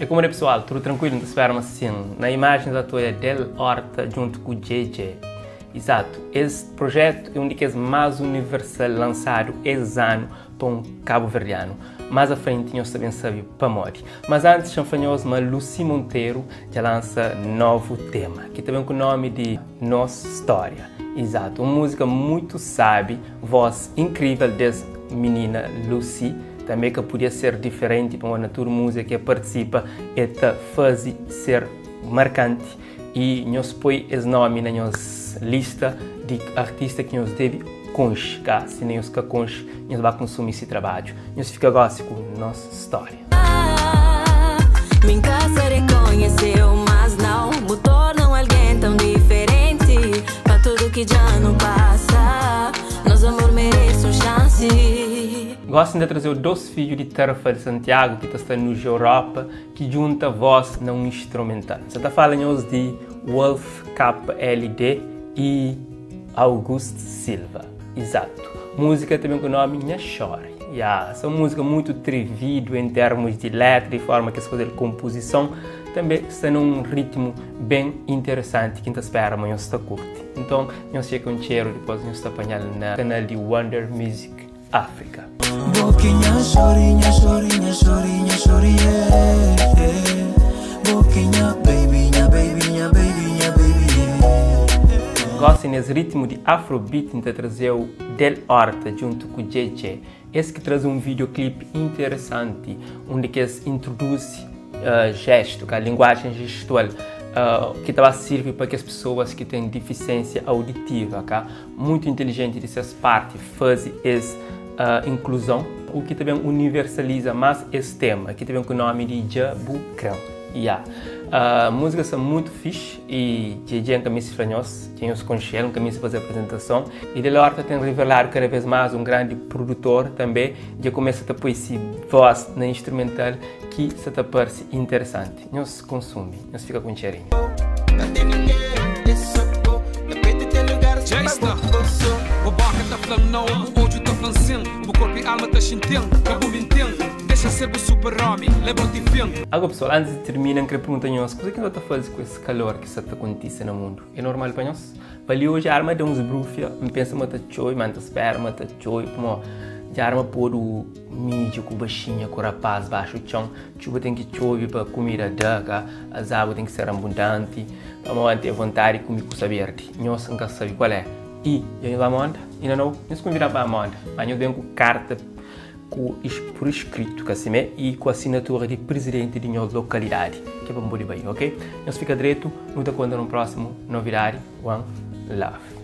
E kuma pessoal, tudo tranquilo? N ta spera ma sim. Na imagem ta odja Del Horta junto ku JJ. Exato, esse projeto é um dos mais universal lançado esse ano pa um cabo-verdiano. Mais à frente, nós também sabe pamodi. Mas antes, chanfanhos, ma Lucy Monteiro já lança novo tema, que também com o nome de Nossa História. Exato, uma música muito sabe, voz incrível dessa menina Lucy, também que podia ser diferente para uma natura música que participa e ta faz ser marcante e nós põe esse nome na nossa lista de artista que nós deve conche, cá? Se nem os que conche, nós vai consumir esse trabalho. Nós fica agora com nossa história. Minha casa reconheceu, mas não me tornam alguém tão diferente. Pra tudo que já não passa, nosso amor merece um chance. Gosto de trazer o dois filhos de Tarrafal Santiago, que está no Europa, que junta voz num instrumental. Você está falando de Wolf KLD e Augusto Silva. Exato. Música também com o nome Nha Chore. Yeah, essa música muito trevido em termos de letra e forma que se fazer composição, também está num ritmo bem interessante que está espera, mas está curte. Então, não sei com cheiro depois não está apanhando na canal de Wonder Music África. Boquinha, chorinha, chorinha, chorinha, chorinha, Boquinha, baby, baby, baby, baby. Gosto nesse ritmo de Afrobeat então trazer o Del Horta junto com o JJ. Esse que traz um videoclipe interessante, onde que eles introduz gesto, a linguagem gestual, que também serve para que as pessoas que têm deficiência auditiva, tá? Muito inteligente dessas partes, faz essa inclusão, o que também universaliza mais esse tema, que também com o nome de Jabucrão. Yeah. A música são muito fixe e JJ em camisa franhos, tinha os conchel, em camisa fazer apresentação e Del Horta tem revelado cada vez mais um grande produtor também, já começa a pôr esse voz na instrumental que se te parece interessante. Nós consome, nós fica com cheirinho. Jasta, o boca tá falando não, o ódio tá falando sim, o corpo e alma tá sentindo, acabou mentindo, deixa ser o super-homem, leva-te fim. Agora pessoal, antes de terminar, quero perguntar a nós, o que é que você faz com esse calor que está acontecendo no mundo? É normal para nós? Valeu hoje a arma de uns brufia, me pensa mata choi, mata esperma, mata choi, como de arma pôr o milho com baixinha, com o rapaz baixo o chão, chuva tem que chover para comida daga, as águas tem que ser abundante, para ter vontade de comer coisa verde. Nós nunca sabe qual é. E, eu não manda, ainda não, nós convidamos para a moda, mas eu venho com carta com, por escrito, que assim, e com a assinatura de presidente de minha localidade, que é para bem, ok? Nós fica direito, não te conta no próximo novidade. One love.